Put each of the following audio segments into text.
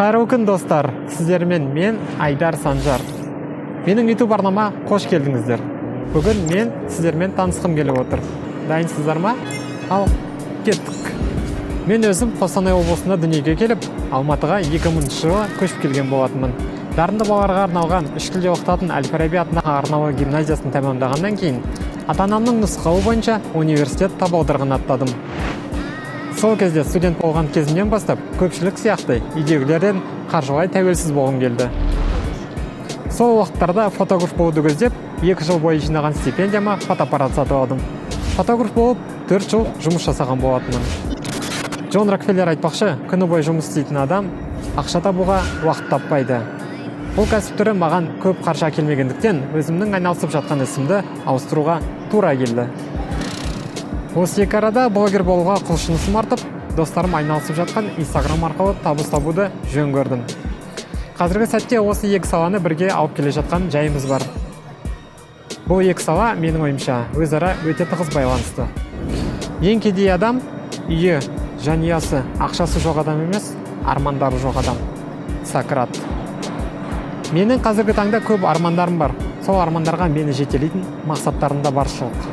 Қайырлы күн, достар! Сіздермен мен, Айдар Санжар. Менің YouTube арнама қош келдіңіздер. Бүгін мен сіздермен танысқым келіп отыр. Дайынсыздар ма? Ал кеттік. Мен өзім Қостанай облысында дүниеге келіп, Алматыға 2000 жылы көшіп келген болатынмын. Дарынды балаларға арналған, үш тілде оқытатын әл Фараби атындағы арнаулы гимназиясын тәмамдағаннан кейін ата анамның нұсқауы бойынша университет табалдырығын аттадым. Сол кезде, студент болған кезімнен бастап, көпшілік сияқты үйдегілерден қаржылай тәуелсіз болғым келді. Сол уақыттарда фотограф болуды көздеп, 2 жыл бойы жинаған стипендияма фотоаппарат сатып алдым. Фотограф болып 4 жыл жұмыс жасаған болатынмын. Джон Рокфеллер айтпақшы, күні бойы жұмыс істейтін адам ақша табуға уақыт таппайды. Бұл кәсіп түрі маған көп қаржы әкелмегендіктен, өзімнің айналысып жатқан ісімді ауыстыруға тура келді. Осы екі арада блогер болуға құлшынысым артып, достарым айналысып жатқан Инстаграм арқылы табыс табуды жөн көрдім. Қазіргі сәтте осы екі саланы бірге алып келе жатқан жайымыз бар. Бұл екі сала, менің ойымша, өзара өте тығыз байланысты. Ең кедей адам үйі, жанұясы, ақшасы жоқ адам емес, армандары жоқ адам. Сократ. Менің қазіргі таңда көп армандарым бар. Сол армандарға мені жетелейтін мақсаттарым да баршылық.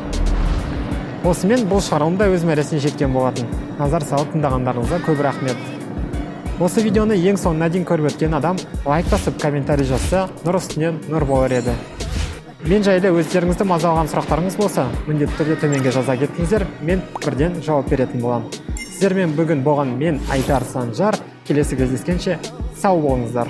Осымен бұл шығарылым да өз мәресіне жеткен болатын. Назар салып тыңдағандарыңызға көп рахмет. Осы видеоны ең соңына дейін көріп өткен адам лайк басып, комментарий жазса, нұр үстінен нұр болар еді. Мен жайлы өздеріңізді мазалаған сұрақтарыңыз болса, міндетті түрде төменге жаза кетіңіздер, мен бірден жауап беретін боламын. Сіздермен бүгін болған мен, Айдар Санжар. Келесі кездескенше сау болыңыздар.